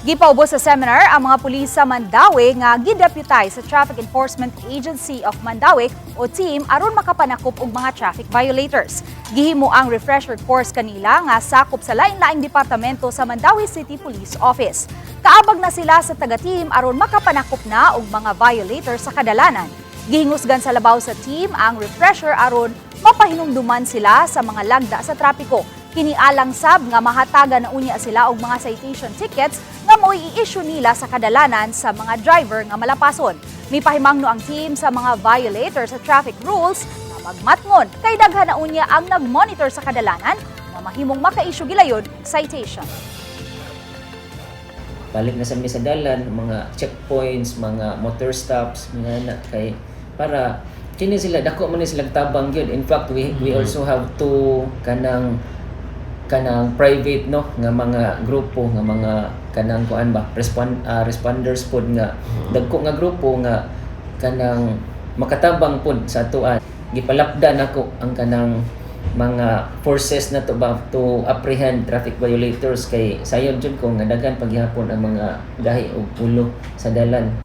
Gipaubos sa seminar ang mga pulis sa Mandaue nga gideputize sa Traffic Enforcement Agency of Mandaue o TEAM aron makapanakop og mga traffic violators. Gihimo ang refresher course kanila nga sakop sa lain-laing departamento sa Mandaue City Police Office. Kaabag na sila sa taga-TEAM aron makapanakop na og mga violators sa kadalanan. Gihingusgan sa labaw sa TEAM ang refresher aron mapahinumduman sila sa mga lagda sa trapiko. Kini alang sab nga mahatagan na unya sila og mga citation tickets nga mo'y i-issue nila sa kadalanan sa mga driver nga malapason. Mipahimangno ang TEAM sa mga violators sa traffic rules nga magmatngon kay daghan na unya ang nagmonitor sa kadalanan nga mahimong maka-issue gilayon og citation. Balik na sa mi sa dalan, mga checkpoints, mga motor stops, mga na kay para kini sila, dako man ni sila tabang gyud. In fact, we also have two kanang private, no, nga mga grupo nga mga kanang kuan ba, responders pod nga dagko nga grupo nga kanang makatabang pod sa atoa. Gipalapda nako ang kanang mga forces na to ba to apprehend traffic violators kay sayon jud ko nga daghan paghihapon ang mga gahi og ulo sa dalan.